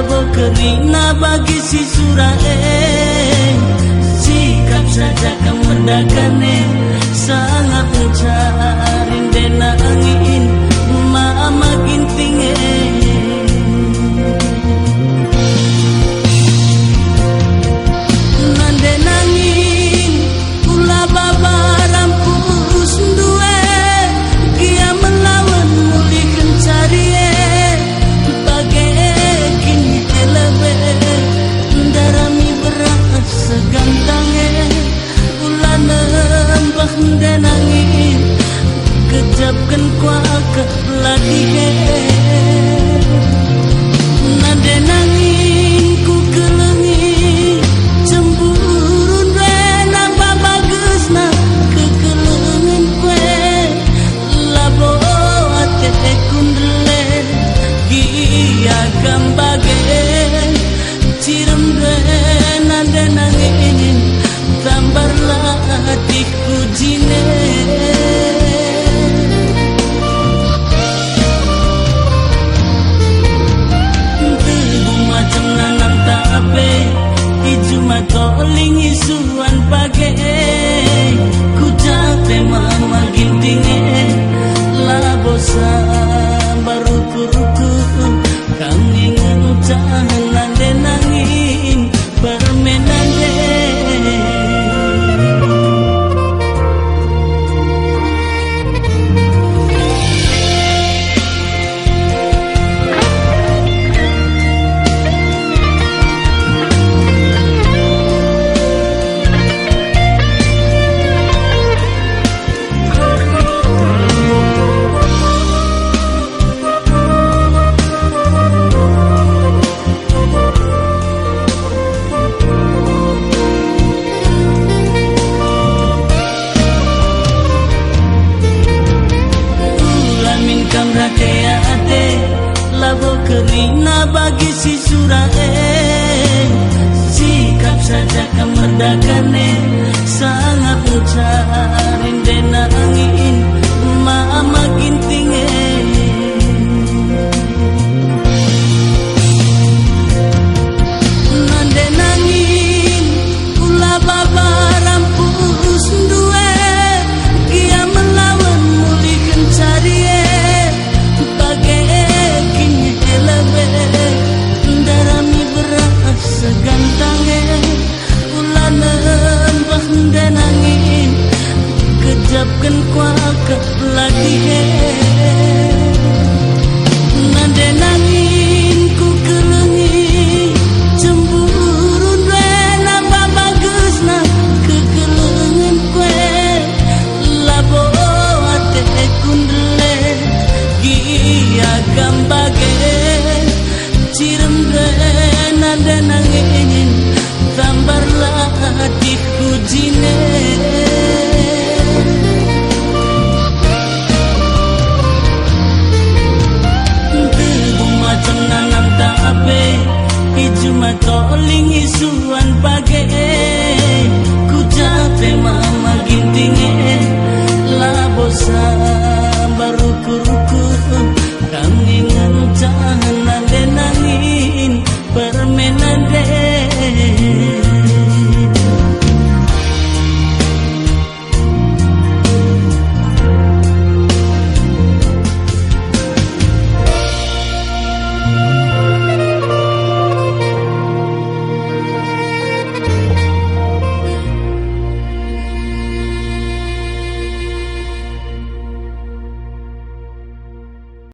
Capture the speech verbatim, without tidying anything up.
Labo kerina bagi si sura e, sikap saja kam merdakane, sanga ncarin denangin mama Ginting e. Nande nangin, kula baba rampus ndue, gia melawen mulihken cari e, bage kin e lebe, ndarami beras segantang e, ula nembeh ndenangin, gejapken kuakap lagi e. Nande nangin kukelengi, cemburu ndue nambah bagesna kekelengenku e. Labo ateku ndele gia kam bage. Cirem ndue nande nangin, tambar latihku jine. Tebu macem nanang tape, i juma toling isuan bage. Ku jape mama Ginting e, labo sabar ruku-ruku. Kam nge ngenca nande nangin permen nande. Ulamin kam rate ate, labo kerina bagi si sura e. Sikap saja kam merdakane, sanga ncarin denangin mama Ginting e. Nande nangin, kula baba rampus ndue, gia melawen mulihken cari e, bage kin e lebe, ndarami beras segantang e. Ula nembeh ndenangin, gejapken kuakap lagi e. Nande nangin kukelengi, cemburu ndue nambah bagesna kekelengenku e. Labo ateku ndele gia kam bage. Cirem ndue nande nangin, tambar latihku jine. Tebu macem nanang tape, i juma toling isuan bage. Ku jape mama Ginting e, labo sa